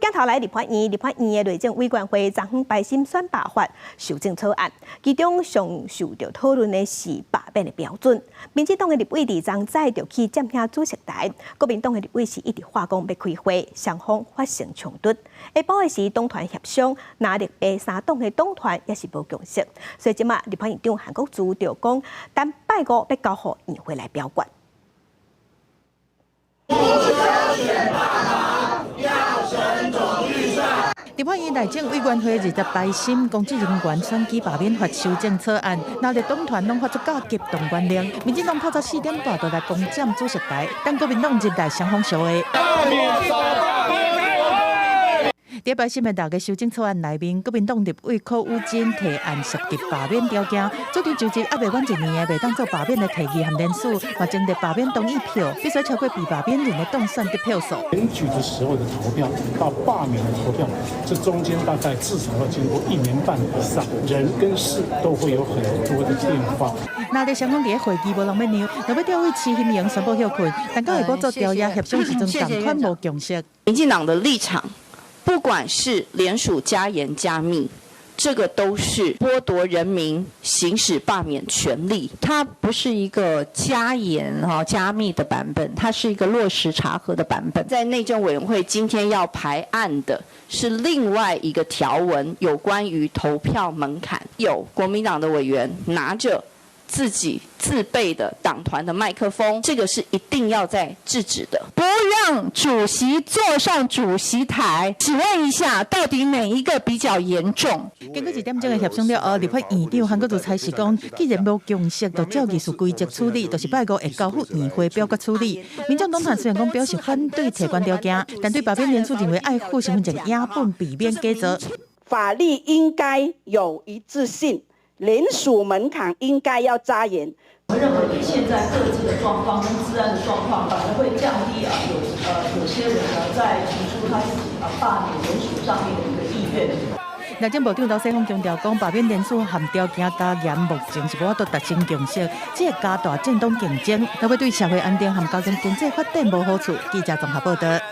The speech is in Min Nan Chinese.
鏡頭來立法院，立法院的內政委員會昨昏排審選罷法修正草案，其中上受著討論的是罷免的標準。民進黨的立委佇昨早就去佔領主席台，國民黨的立委是一直話講欲開會，雙方發生衝突。下晡的時黨團協商，藍綠白三黨的黨團也是無共識，所以這馬立法院長韓國瑜就講，等拜五欲交予院會來表決。不修選罷法，要審總預算。立法院內政委員會二十排審公職人員選舉罷免法修正草案，藍綠黨團攏發出較急動員令，民進黨透早4點半就來攻佔主席台，等國民黨入來雙方相會。佇排審的六个修正草案內面，國民黨立委柯宇禎提案涉及罷免條件，主張就職猶未滿一年的，袂當做罷免的提議和聯署，嘛徵得罷免同意票，必須超過被罷免人的當選得票數。選舉的時候的投票到罷免的投票，這中間大概至少要經過一年半以上，人跟事都會有很多的變化。藍綠雙方佇會議無人欲讓，若欲調位徐興榮宣布歇困，但到下晡做調查協商時陣，仝款無共識。民進黨的立場，不管是聯署加嚴加密，這個都是剝奪人民行使罷免權利。它不是一個加嚴哈加密的版本，它是一個落實查核的版本。在內政委員會今天要排案的是另外一個條文，有關於投票門檻。有國民黨的委員拿着自己自備的黨團的麥克風，這個是一定要再制止的。不讓主席坐上主席台，請問一下，到底哪一個比較嚴重？經過一點鐘的協商了後，立法院長韓國瑜裁示講，既然無共識，就照議事規則處理，就是拜五會交付院會表決處理。民眾黨團雖然講表示反對提懸條件，但對罷免聯署認為愛附身份證影本避免假造。法律應該有一致性。聯署門檻應該要加嚴。我們認為以現在各自的狀況跟治安的狀況，反而會降低啊有些人呢在提出他自己啊罷免聯署上面的一個意願。內政部長劉世鋒強調講，罷免聯署含條件加嚴，目前是無法度達成共識，只會加大政黨競爭，若欲對社會安定和家庭經濟發展無好處。記者綜合報道。